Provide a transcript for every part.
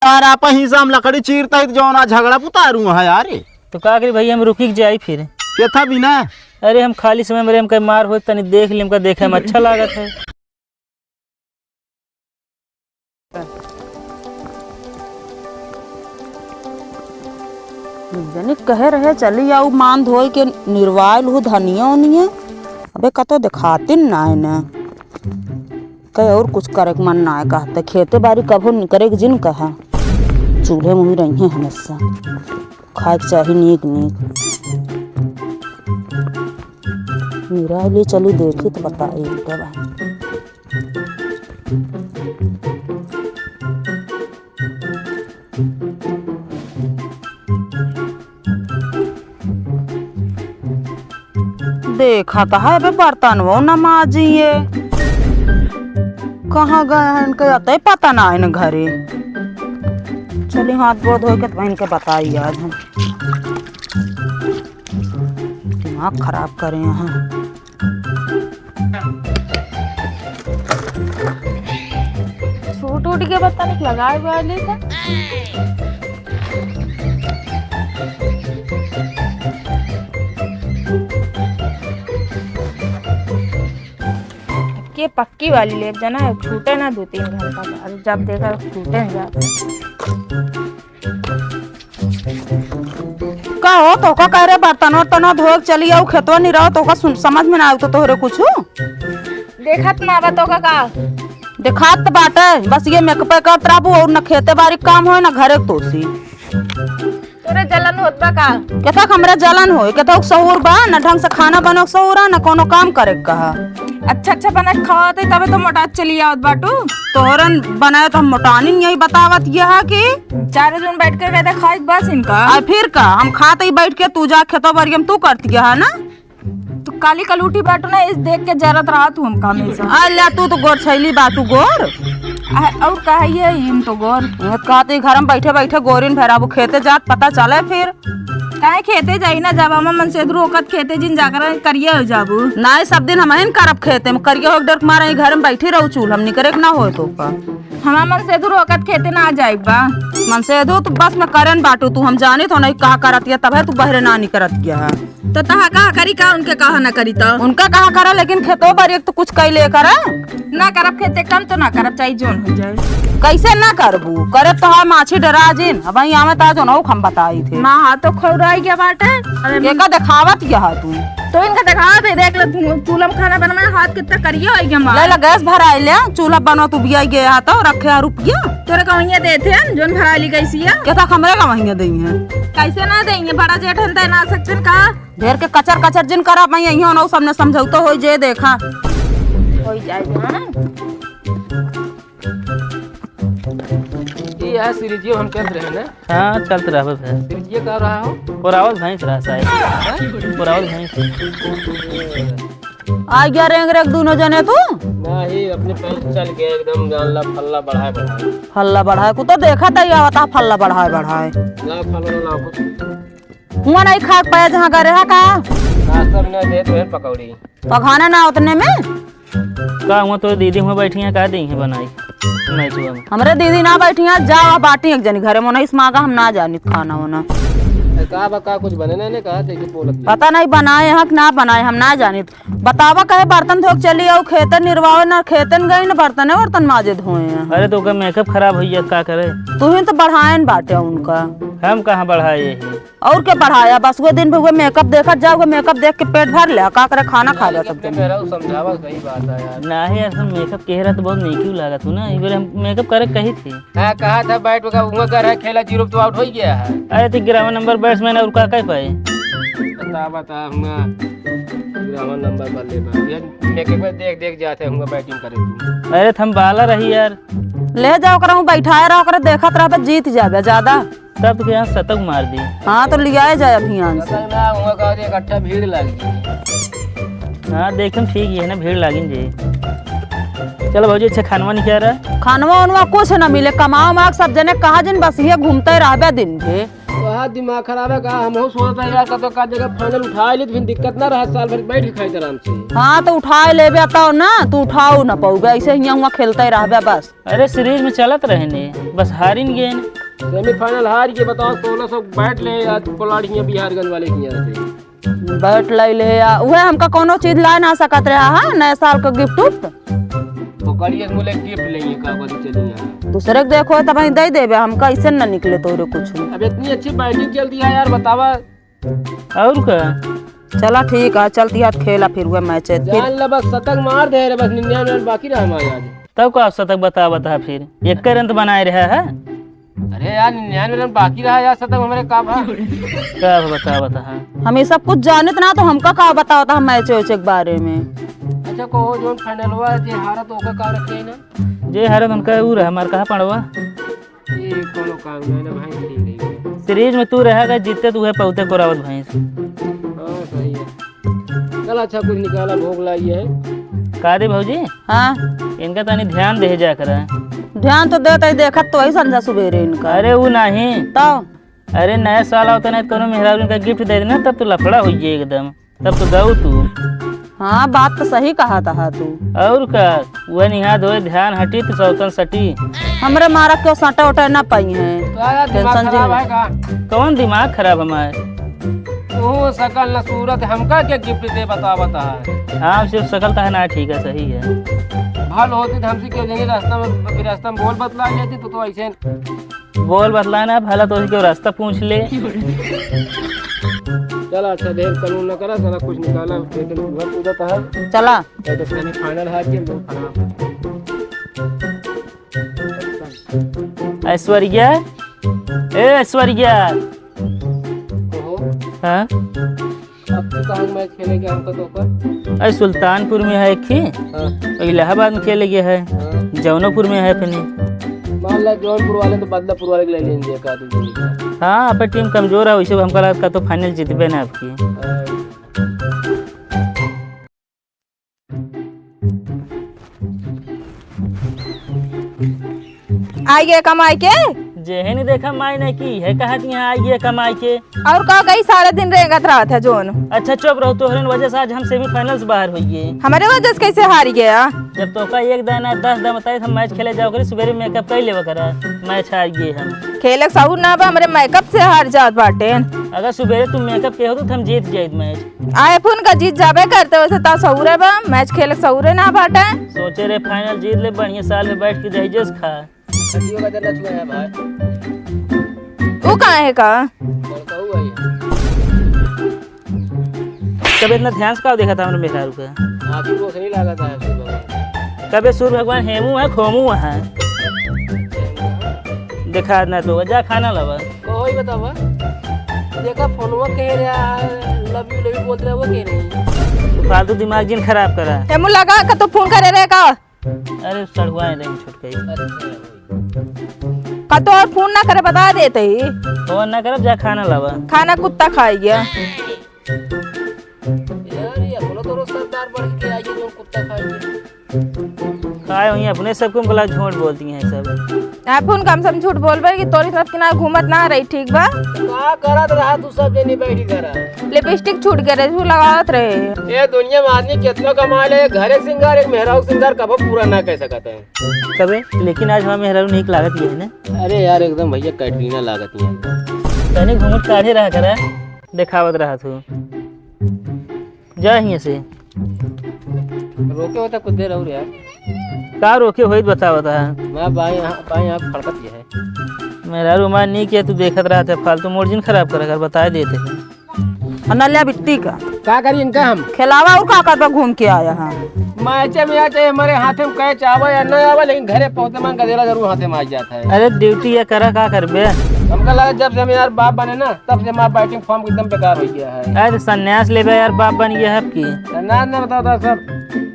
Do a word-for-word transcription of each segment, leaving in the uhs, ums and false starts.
यार, आप ही से हम लकड़ी चीरता है तो जौन आज झगड़ा पुतारू है यार। तो का करी भैया, हम रुकी के जाई फिर। के था बिना? अरे, हम खाली समय में रे, हमका मार होत, तनी देख ली, हमका देखे में अच्छा लागत है। जनी कहे रहे चली आऊ मान धोए के निरवाइल हूँ धनिया ओनिया। अबे कतो देखातिन ना है ना। कहे और कुछ करे के मन ना है कहते, खेते बारी कभो निकरे के जिन कहा। चूल्हे मुही रही हैं हमेशा। खाए के चाही नीक नीक। निराई ले चली देखी तो बताई इनके बारे। देखा तो है बे, बर्तन वो न माजिए, कहाँ गए हैं इनके, अतः पता ना है न घरे। चली हाथ गोड़ धो के तो इनके बताई आज हम। दिमाग खराब करे हैं। छूट उठ के पता नहीं लगाए वाले का। के पक्की वाली लेब जाना है, छूटे ना दो तीन घंटा बाद, जब देखा छूटे ना जाता। का हो, तोका कह रहे बर्तन वर्तन धोए के चली आऊ, खेतवा नहीं रहो, तोका सुन, समझ में ना आऊ तो तोहरे कुछ? देखत ना बा तोका का? देखात तो बाटे, बस ये मेकअप करत रहबू और न खेते बारी के काम होए, न घरे के तोसी। तोरे जलन होत बा का? केथा हमरे जलन होए, केथा सहूर बा, न ढंग से खाना बनो सहूर, न कोनो काम करे के कहा। अच्छा, अच्छा बना के खवाते, तबे तो मोटा चली आवत बाटू। तोहरन बनाए तो हम मोटानी नहीं बतावत ये है कि चारों जन बैठ के कहते खाई बस इनका। आ फिर का, हम खाते ही बैठ के, तू जा खेतो बारी हम तू करती है ना। तू काली कलूटी बाटू ना, इस देख के जरत रहा तू हमका हमेशा। आ ले तू तो गोर छैली बाटू गोर। आ, और कहा ये इन तो गोर। ये कहते घर में बैठे बैठे गोरिन भराबू खेते जात पता चले फिर। काहे खेते जाई ना, जब हमार मन से दूर होकत खेते जिन जाकर करिया हो जाबू। नाय, सब दिन हमहिन करब खेते में, करिया हो के डर के मारे ही घर में बैठी रहू, चूल्हा में निकरे के ना होए तो का। हमार मन से दूर होकत खेते ना जाई बा। मन से दूर तो बस में करन बाटू तू, हम जाने तो नहीं कहा करत या, तब है तू बहरे ना निकरत गया है। तो तहा कहा करी का, उनके कहा ना करी तो? उनका कहा करा, लेकिन खेतो बारी एक तो कुछ कैले करा। ना करब खेते काम तो ना करब, चाहे जोन हो जाए। कैसे ना करबू? करे तो है माछी डरा जिन। अब वहीं आवे ता जोन हो हम बताई थे। माँ हाथ तो खौराई गया बाटे। अरे केका देखावत गया तू? तो इनका देखावत है, देख ले तू, चूल्हा में खाना बनवाए, हाथ कितना करिया हो गया हमार। ले ला गैस भराई ले, चूल्हा बनवा तू बिया गया तो रखे आ रुपया। तोरे का वहीं देते हैं, जोन भराई ली कैसी है? केथा हमरे का वहीं देई हैं? कैसे ना देंगे? बड़ा जेठ हन तय ना सकते का? ढेर के कचर कचर जिन करा, मैं यही होना, सबने समझौता हो जे देखा। हो जाए ना। ये है सीरीजियो हम चलत रहे ना? हाँ, चलत रहा बस है। सीरीजियो का रहा हो? और आवाज भैंस रहा साहब। और आवाज भैंस। आ गया रेंग रेंग दोनों जने तू? नहीं, अपने पैर चल गए एकदम, जान ला फल्ला बढ़ाए बढ़ाए। फल्ला बढ़ाए, को तो देखा था, ये आवता फल्ला बढ़ाए बढ़ाए। ना फल्ला ना कुछ। हुआ नहीं खाए पाए जहाँ गए रहा का? नाश्ता भी ना दे तो है पकौड़ी। पखाना ना उतने में? का हुआ तो दीदी हुआ बैठी हैं, का दी हैं बनाई? मैं जो हम। हमरे दीदी ना बैठी हैं, जाओ बाटी एक जनी घरे में, नहीं मांगा हम ना जानित खाना वाना। ए, का बा, का कुछ बने ना, ने कहा, देखिए बोलत नहीं। पता नहीं बनाए हैं कि ना बनाए, हम ना जानित। बतावा कहे बर्तन धोके चली आऊ, खेतन निरवावे ना, खेतन गई ना, बर्तन है, बर्तन माजे धोए हैं। अरे तो ओकर मेकअप खराब हो गया, का करे? तू ही तो बढ़ाएन बाटे उनका। हम कहाँ बढ़ाए ही? और के बढ़ाया? बस वो दिन भर वो मेकअप देखत जाओ, वो मेकअप देख के पेट भर ले, का करे, खाना खा ले सब जने। समझावा सही बात है यार। नाही यार, हम मेकअप कह रहा तो बहुत नेकी लागत हूँ ना, ये बार हम मेकअप करे कही थी। हाँ, कहा था बैट का उंगा कर है, खेला जीरो तो आउट हो गया है। अरे तो ग्यारहवाँ नंबर बैट्समैन है, और का कह पाए? बता, बता, हुआ ग्यारहवाँ नंबर पर ले बा। ये मेकअप देख, देख जाते हुआ बैटिंग करे तू। अरे तो हम बाला रही यार। ले जाओ ओकरा, हूँ बैठाए रहो, ओकरा देखत रहबे, जीत जाबे ज्यादा। तब तो यहाँ शतक मार दी। हाँ, तो लियाए जाए अभियान से। पता ना, हुआ का एक अच्छा भीड़ लग गई। हाँ, देखम ठीक है ना, भीड़ लागिन जे। चलो भौजी, अच्छा खानवा निकल रहा। खानवा उनवा कुछ ना मिले, कमाओ माग सब जने कहा जिन, बस ये घूमते रहबे दिन भर। वहाँ दिमाग खराब है का? हमहू सोचत है यार, कतो का जगह फाइनल उठा ली तो फिर दिक्कत ना रहा, साल भर बैठ के खाई आराम से। हाँ, तो उठाए लेबे तब ना, तू उठाओ ना पौबे, ऐसे हियाँ हुआँ खेलते रहबे बस। अरे सीरीज में चलत रहे ने, बस हारिन गेन। सेमीफाइनल हार के बताओ, सोलह सौ बैट ले यार, पलाड़ हियाँ बिहारगंज वाले के यहाँ से। बैट लाई ले या, उहे हमका कौनो चीज ला ना सकत रहा, हाँ, नया साल का गिफ्ट उफ्ट। तो करिए बोले गिफ्ट लेंगे का, बोले चलिए यार। दूसरे के देखो तब दे देबे, हमका ऐसे न निकले तोरे कुछ। अब इतनी अच्छी बैटिंग चलती है यार, बतावा। और का? चला ठीक है, चलती है खेला फिर हुआ मैच है फिर। जान ले बस शतक मार दे रे, बस निन्यानवे रन बाकी रहा हमारे आज। तब का शतक बता बता फिर एक रन तो बनाए रहा है। अरे यार, निन्यानवे रन बाकी रहा यार, शतक हमारे का बा? का बता बता। हम ये सब कुछ जानत ना, तो हमका का बतावता हम मैच वैच के बारे में। अच्छा, कहो जोन फाइनलवा जे हारत ओकर का रखे ना? जे हारत उनका ऊ रहा, हमार कहाँ पड़वा? ये कोनो काम नहीं ना भाई, ठीक है। सीरीज में तू रहा, अगर जीतते तू है पौते कोरावत भैंस। हाँ, सही है। चल अच्छा, कुछ निकाला, भूख लागी है। का रे भौजी? हाँ। इनका तनी ध्यान दे जा करा। ध्यान तो देत ही, देखत तो ही संझा सुबेरे इनका। अरे ऊ नहीं। तो? अरे नया साल आवता नहीं तो कोनो मेहरारू इनका गिफ्ट दे देना, तब तो लफड़ा हो जाए एकदम। तब तो गऊ तू। हाँ, बात तो सही कहा था तू। और का, वह निहा धोए ध्यान हटी तो सौतन सटी। हमरे मारा क्यों सटा उटा ना पाई है। तो यार, दिमाग टेंशन जी खराब नहीं। है का? कौन दिमाग खराब हमारे? तू शकल न सूरत, हमका क्या गिफ्ट दे, बता, बता। हाँ, सिर्फ शकल तो है ना, ठीक है, सही है। भल होती तो हमसे क्यों जाने, रास्ता में, फिर रास्ता में बोल बतला जाती तो, तो ऐसे बोल बतला ना, भला तो उसके रास्ता पूछ ले। चला, अच्छा, ढेर कानून न करा, साला कुछ निकाला, दे दे, घर पूजा तो है। चला। ये तो सेमीफाइनल है कि वो खराब है। ऐश्वर्या, ए ऐश्वर्या। ओहो। हाँ? अब तू कहाँ मैच खेले गया हमका तो पर? अरे सुल्तानपुर में है एक ही, हाँ। इलाहाबाद में खेले गया है, हाँ। जौनपुर में है अपने। मान ला जौनपुर वाले तो बदलापुर वाले के ले लेंगे एक आदमी के लिए। हाँ, अपनी टीम कमजोर है, वैसे हमका लगता तो फाइनल जीतबे ना आपकी। हाँ। आई गए कमाई के? जेहे नहीं देखा माई ने की है, कहा कि यहाँ आई गए कमाई के। और का कही, सारा दिन रेंगत रहत है जोन। अच्छा चुप रहो, तोहरन वजह से आज हम सेमीफाइनल से बाहर हो गए। हमारे वजह से कैसे हार गया? जब तोका एक दाना दस दाना बताई, हम मैच खेले जाओ करी, सुबेरे मेकअप कर लेवा करा, मैच हार गए हम। खेले के सहूर ना बा, हमरे मेकअप से हार जात बाटे। अगर सुबेरे तुम मेकअप के होत तो हम जीत जाइत मैच। आए फोन का जीत जाबे करते, वैसे ता सहूरे बा, मैच खेले के सहूरे ना बाटे। सोचे रे फाइनल जीत ले, बढ़िया साल में बैठ के दहिजस खा। सब्जियों का जल्ला छुआ है भाई। वो कहाँ है का? बड़का हुआ है। तब इतना ध्यान से का देखा था हमरे मेहरारू का? आँखी रोशनी लागत है सूर्य भगवान। तबे सूर्य भगवान हेमू है, खोमू है। देखा ना तो जा खाना लावा। कहो ही बतावा। देखा फोनवा कह रहा है, love you, love you बोलत रहा, वो कह रही। फालतू दिमाग जिन खराब करा। हेमू लगा का तो फोन करे रहे का? अरे सड़ुआ है नहीं छुटकई। का तो और फोन ना करे, बता देते ही। फोन ना करब, जा खाना लावा। खाना कुत्ता खाई गया। यार, ये अपना तो रोज सरदार बन के आई है, जो कुत्ता खाई गया। काय हुई अपने सबको बोला, झूठ बोलती हैं सब। आप फोन कम से कम झूठ बोलबे कि तोरी तरफ किनारे घूमत ना रही, ठीक बा? का करत रहा तू सब जनी बैठी घर? लिपस्टिक छूट गए रहे, तू लगावत रहे। ये दुनिया में आदमी कितना कमा ले, घर एक सिंगार, एक मेहरारू सिंगार कबो पूरा ना कर सकत है। तबे, लेकिन आज हमार मेहरारू नीक लागत ही है ना? अरे यार, एकदम भैया कैटरीना लागत ही है। तनी घूंघट काढ़े रहा करे, देखावत रहा तू। जा हियां से। रोके होता कुछ देर और यार। का रोके होई बतावत है? मैं बाई आँख, बाई आँख फड़कत ही है। मेहरारू हमार नीक है, तू देखत रहत है, फालतू मूड जिन खराब करे कर, बताए देते हैं। और नलिया बिट्टी का। का करी इनका हम? खेलावा और का करबा, घूम के आया है। मैचे में आ चाहे हमारे हाथे में कैच आवा या ना आवा, लेकिन घरे पहुँचते मन गदेला जरूर हाथे में आ जाता है। अरे ड्यूटी ये करा, का करबे? हमका लगा जब से हम यार बाप बने ना, तब से हमारा बैटिंग फॉर्म एकदम बेकार हो गया है। अरे तो संन्यास लेबे यार, बाप बन गया है आपकी। संन्यास ना बताओ तो सब।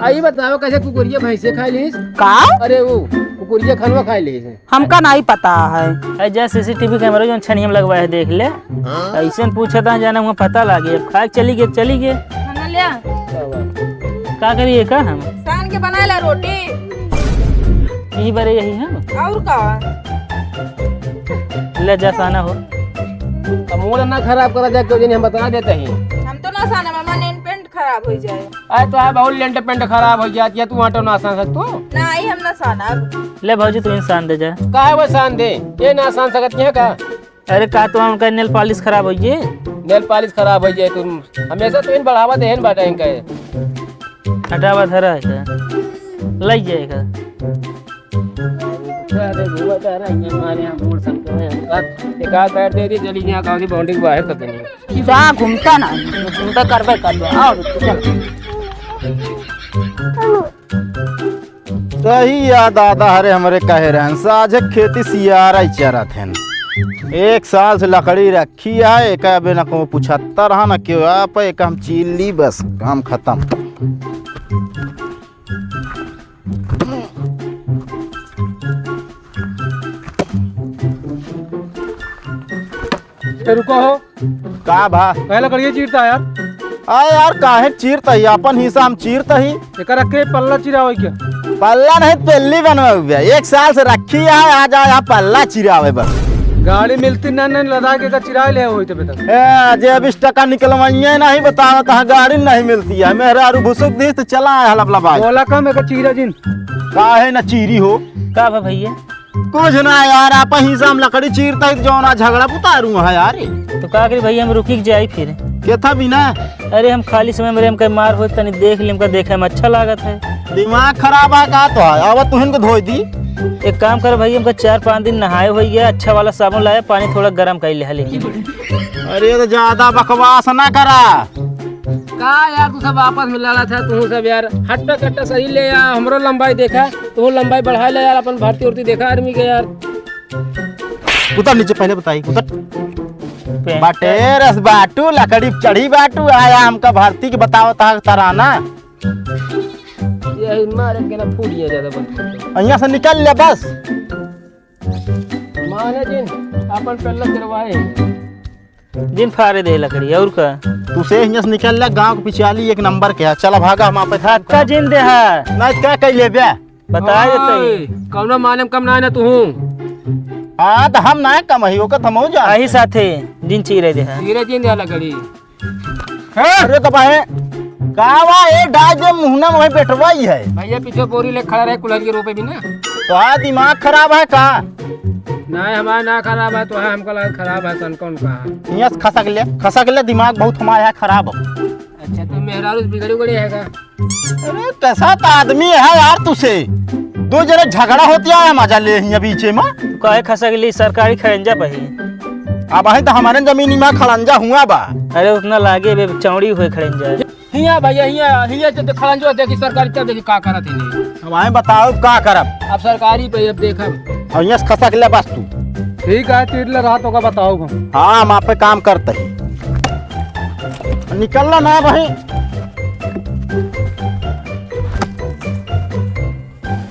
आई बताओ कैसे कुकुरिया भैंसे खा ली? का? अरे वो कुकुरिया खनवा खा ली है। हमका नहीं पता है। अरे जा सीसीटीवी कैमरा जो छनिया में लगवा है देख ले। हाँ? ऐसे न पूछा था जाना हुआ पता लागे। अब खा के चली गए, चली गए। खाना ले आ। का करिए का हम? सान के बनाए ला रोटी। यही बारे यही हम। और का? ले जा साना हो। अब मूड ना खराब करा जाए, क्यों जनी हम बता देते हैं। हम तो ना साना मामा, नेन पेंट खराब हो जाए। अरे तो है बहुत लेंट पेंट खराब हो जाती है, तू आटो ना सान सकतू? नहीं, हम ना सानब। ले भौजी, तू इंसान दे जा। काहे वो सान दे? ये ना सान सकत है का? अरे, का तो उनका नेल पालिश खराब होइ गए। नेल पालिश खराब होइ गए, तुम हमेशा तो इन बढ़ावा देहन बाटा इनका है। हटावा धरा है का? लग जाएगा। अरे, बुआ जा रहा है, हमारे यहाँ मोड़ सन तो है। एक आध पैर दे दी, चली यहाँ गाँव की बाउंड्री के बाहर तक नहीं। जा, घूमता ना, घूमता करबे करबे। आओ, चल। सही या दादा, हरे हमरे कहे रहन, साझे खेती सियारा ही चरत हन। एक साल से लकड़ी रखी है, एक अबे न को पुछत्तर है, न क्यों आप, एक हम चीर ली, बस काम खत्म। ए, रुको हो। का भा? पहले लकड़िया चीरता यार। आ यार, काहे चीरता ही? अपन हिस्सा हम चीरता ही। एकर रखे पल्ला चिरावे क्या? पल्ला नहीं, पेल्ली बनवा हुआ। एक साल से रखी है, आ जाओ यहाँ पल्ला चिरावे बस। गाड़ी मिलती ना, नहीं लदा के का चिरा ले होई तबे तक। ए, जे बीस टका निकलवाइए नहीं बतावत है, गाड़ी नहीं मिलती है। मेहरारू भुसुक दी तो चला है हलफ लबाई। बोला कम एकर चीरा जिन। काहे ना चीरी हो? का भा भैया? कुछ ना यार, आप ही से हम लकड़ी चीरता ही, जौन आज झगड़ा पुतारू है यार। तो का करी भैया, हम रुकी के जाई फिर। के था बिना? अरे हम खाली समय में हमका मार होत तनी देख ली, हमका देखे में अच्छा लागत है। दिमाग खराब है का तो है, अब तुहिन को धोई दी। एक काम कर भैया, हमका चार पाँच दिन नहाए होई गया, अच्छा वाला साबुन लाया, पानी थोड़ा गरम कर लिया लेकिन। अरे तो ज्यादा बकवास ना करा। का यार, तू सब आपस में लड़ा था, तू सब यार, हट्टा कट्टा सही ले यार, हमरो लंबाई देखा, तू लंबाई बढ़ा ले यार, अपन भर्ती उर्ती देखा आर्मी के यार। उतर नीचे, पहले बताई, उतर। पे- बाटे रस बाटू, लकड़ी चढ़ी बाटू, आया हमका भर्ती के बतावत है तराना। यही मारे के ना फूट गया ज्यादा बंद कर। यहाँ से निकल ले बस। माने जिन, अपन पहले करवाए। जिन फारे दे लकड़ी, और का? तू से हियां से निकल ले, गांव के पिछाली एक नंबर के है। चला भागा, हम आपे धक्का जिन दे है। नहीं, क्या कह ले बे? बता देते ही। ओए, कौनो माने में कम ना है ना तू। हाँ, तो हम ना कम ही, ओकर तो हम हो जा। आही साथे जिन चीरे दे है। धीरे जिन दे लकड़ी। हैं? अरे तो भाई, का बा, एक डाल दे मुहना में बैठवा ही है। भैया पीछे बोरी ले खड़ा रहे, कुल्हरिया रोपे भी ना। तो हाँ, दिमाग खराब है का? नहीं, हमारा ना खराब है, तो है, हमको लगा खराब है, सन कौन कहा? यस, खसक ले, खसक ले, दिमाग बहुत हमारा है खराब। अच्छा, तो मेहरारू से बिगड़ी उगड़ी है का? अरे, कैसा तो आदमी है यार तुसे? दो जने झगड़ा होती है, मजा ले ही बीचे में। काहे खसक ली, सरकारी खड़ंजा पे ही। अब अहीं तो हमारे जमीन में खड़ंजा हुआ बा। अरे, उतना लागे बे, चौड़ी हुए खड़ंजा। हिया भैया, हिया, हिया चल, खड़ंजो देखी, सरकारी चल देखी का करत है नहीं। अब आए बताओ का करब? अब सरकारी पे अब देखब। अब यहाँ से खसक ले बस तू। ठीक है, तीर ले रहा तो का बताओ हम। हाँ, हम आप पे काम करते हैं। निकलना ना भाई।